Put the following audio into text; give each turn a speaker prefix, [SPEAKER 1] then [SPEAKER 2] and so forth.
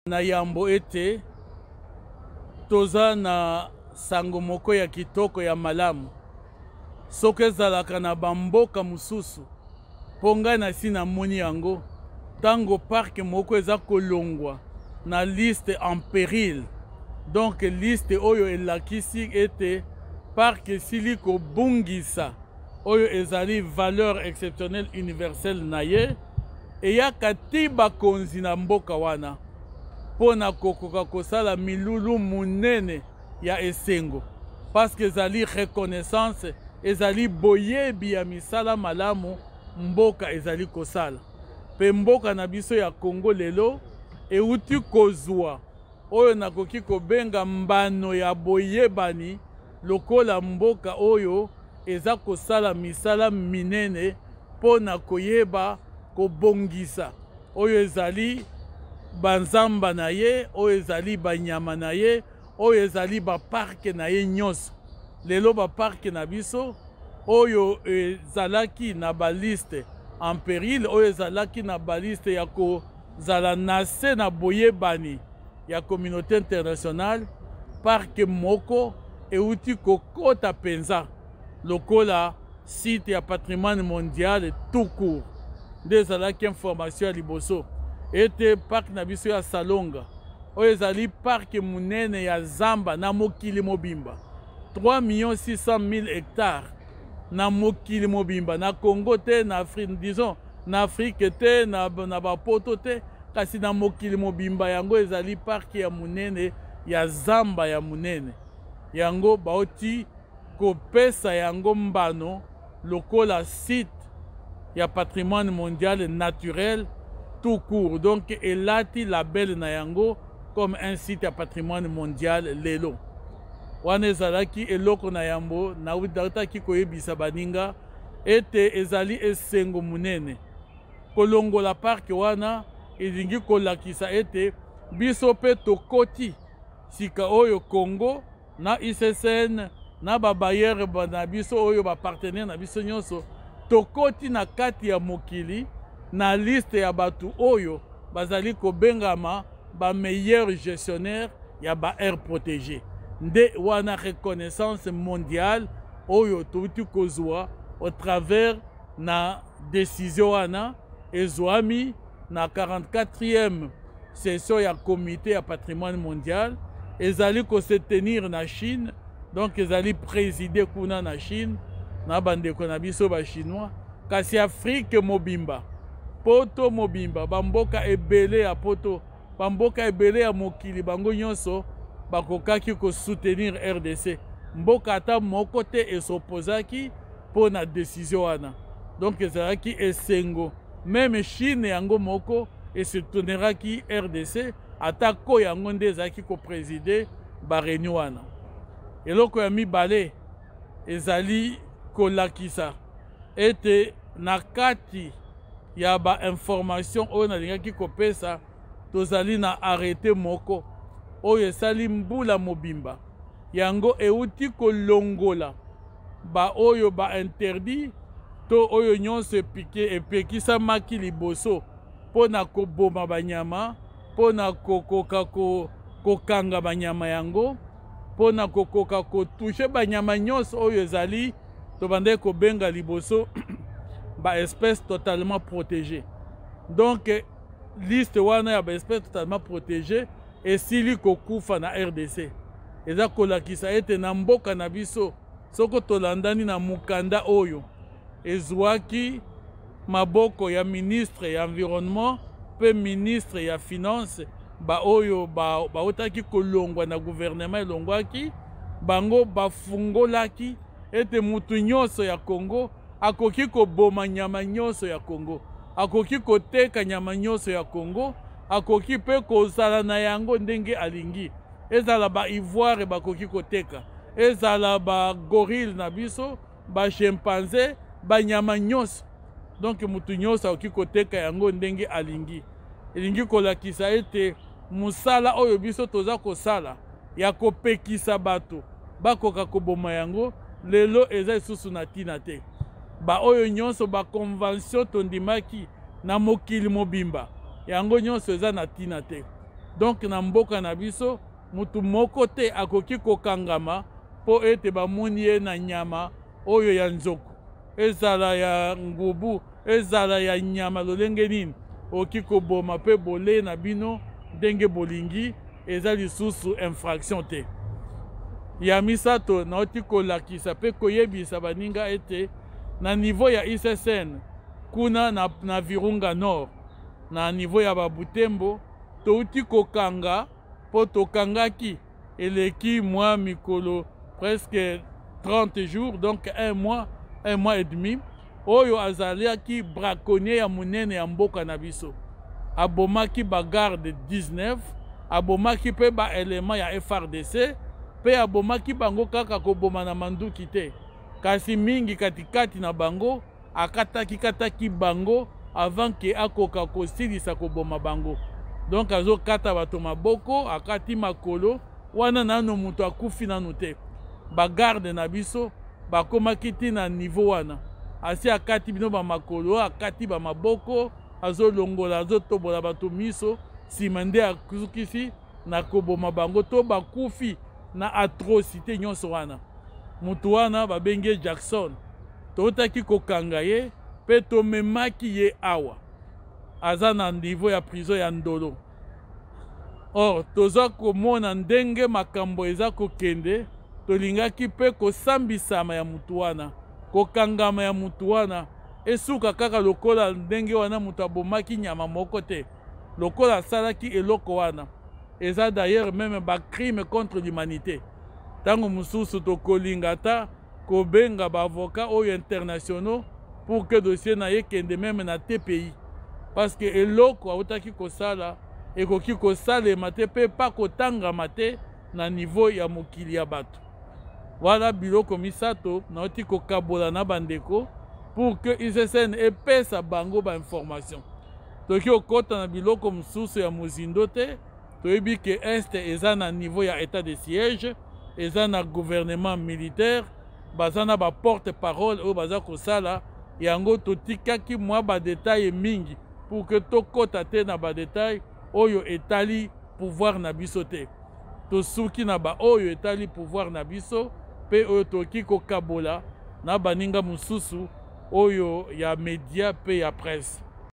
[SPEAKER 1] Na yambo ete toza na sango moko ya kitoko ya malamu soki ezalaka na bamboka mosusu, mpo ngai nasi namoni yango ntango parc moko eza kolongwa na liste en péril, donc liste oyo elakisi ete parc esili kobungisa oyo ezali valeur exceptionnelle universelle na ye, eyaka ti bakonzi na mboka wana mpo na kokoka kosala milulu monene ya esengo, parce que ezali reconnaissance, ezali boyebi ya misala malamu mboka ezali kosala. Mpe mboka na biso ya Congo lelo euti kozwa oyo nakoki kobenga mbano ya boyebani lokola mboka oyo eza kosala misala minene mpo na koyeba kobongisa oyo ezali banzamba na ye, oyo ezali banyama na ye, oyo ezali baparke na ye nyonso. Lelo baparke na biso oyo ezalaki na baliste en péril, oyo ezalaki na baliste ya kozala na se na boyebani ya communauté internationale, parke moko euti kokota mpenza lokola site ya patrimoine mondial tout court. Nde ezalaki information ya liboso ete parke na biso ya Salonga oyo ezali parke monene ya zamba na mokili mobimba, 3 millions 600 000 hectares na mokili mobimba, na Congo te, na Afrique, disons na Afrique te, na bapoto te, kasi na mokili mobimba yango ezali parke ya monene ya zamba ya monene. Yango bauti kopesa yango mbano lokola site ya patrimoine mondial naturel tout court, donc elati label na yango comme un site ya patrimoine mondial lelo. Wana ezalaki eloko na yambo nautaki koyebisa baninga ete ezali esengo monene kolongola parke wana, elingi kolakisa ete biso mpe tokoti sika oyo Congo na ICCN na ba bailleur na biso oyo ba partenaire na biso nyonso, tokoti na kati ya mokili na liste ya bato oyo bazali kobengama ba meilleur gestionnaire ya ba aires protégées. Nde wana reconnaissance mondiale oyo touti kozwa au travers na décision wana ezwami na 44e session ya comité ya patrimoine mondial, ezali ko se tenir na Chine, donc ezali présidé kuna na Chine na bandeko na biso ba chinois, kasi Afrique mobimba, poto mobimba, bamboka ebele ya poto, bamboka ebele ya mokili, bango nyonso bakokaki ko soutenir RDC. Mboka ata moko te esopozaki mpo na décision wana, donc ezalaki esengo. Meme Chine yango moko esouteneraki RDC, ata ko yango nde ezalaki kopreside ba réunion wana. Eloko ya mibale ezali kolakisa ete na kati ya ba information oyo nalingaki kopesa, tozali na arrêté moko oyo esali mbula mobimba, yango euti kolongola ba oyo ba interdit to oyo nyonso epekisamaki liboso mpo na koboma banyama, mpo na kokoka kokanga banyama yango, mpo na kokoka kotouche banyama nyonso oyo ezali tobandaki kobenga liboso ba espèces totalement protégées. Donc liste wana ya ba espèces totalement protégées esili kokufa na RDC. Eza kolakisa ete na mboka na biso soko tolandani na mokanda oyo ezwaki maboko ya ministre ya environnement pe ministre ya finance, ba oyo bautaki kolongwa na gouvernement elongwaki, bango bafungolaki ete mutu nyonso ya Congo akoki koboma nyama nyonso ya Congo, akoki koteka nyama nyonso ya Congo, akoki pe kozala na yango ndenge alingi. Ezala ba ivoire bakoki koteka, ezala ba gorille na biso, ba chimpanzé, ba nyama nyonso. Donc mutu nyonso akoki koteka yango ndenge alingi. Elingi kolakisa ete mosala oyo biso toza kosala ya kopekisa bato bakoka koboma yango lelo eza lisusu na ntina te. Ba oyo nyonso ba convention tondimaki na mokili mobimba, yango nyonso eza na ntina te. Donc na mboka na biso, mutu moko te akoki kokangama mpo ete bamoni ye na nyama oyo ya nzoku, ezala ya ngubu, ezala ya nyama lolenge nini. Okoki koboma mpe bole na bino ndenge bolingi, eza lisusu infraction te. Ya misato, nauti kolakisa mpe koyebisa baninga ete na niveau ya ICCN kuna na Virunga Nord, na niveau ya Babutembo, touti kokanga, mpo tokangaki eleki mwa mikolo, presque 30 jours, donc un mois, un mois et demi, oyo azalaki braconnier ya monene ya mboka na biso. Abomaki bagarde 19, abomaki mpe baélément ya FARDC, mpe abomaki bango kaka koboma na manduki te, kasi mingi katikati na bango akataki-kataki bango avant ke akoka kosilisa koboma bango. Donc azokata bato maboko, akati makolo wana, nano moto akufi nanu te. Bagarde na biso bakomaki ti na niveau wana, asi akati bino bamakolo, akati bamaboko, azolongola, azotobola bato miso, nsima nde azukisi na koboma bango to bakufi na atrocité nyonso wana. Motu wana babengi ye Jackson. Totaki kokanga ye mpe tomemaki ye awa, aza na niveau ya prison ya Ndolo. Or toza komona ndenge makambo eza kokende. Tolingaki mpe kosambisama ya mutu wana, kokangama ya mutu wana esuka kaka lokola ndenge wana moto abomaki nyama moko te, lokola asalaki eloko wana. Eza d'ailleurs même bacrime contre l'humanité. Ntango mosusu tokolinga ata kobenga baavocat oyo internationaux pour que dossier na ye kende même na TPI, parce que eloko autaki kosala ekoki kosalema te mpe pa kotangama te na niveau ya mokili ya bato. Wana biloko misato nauti kokabola na bandeko pour que ICCN epesa bango bainformation. Toki okɔta na biloko mosusu ya mozindo te. Toyebi ke Est eza na niveau ya état de siège, eza na gouvernement militaire, baza na baporte parole oyo baza kosala yango. Totikaki mwa badetail mingi pour que tokɔta te na badetail oyo etali pouvoir na biso te. Tosuki na baoyo etali pouvoir na biso mpe oyo tokoki kokabola na baninga mosusu oyo ya media mpe ya presse.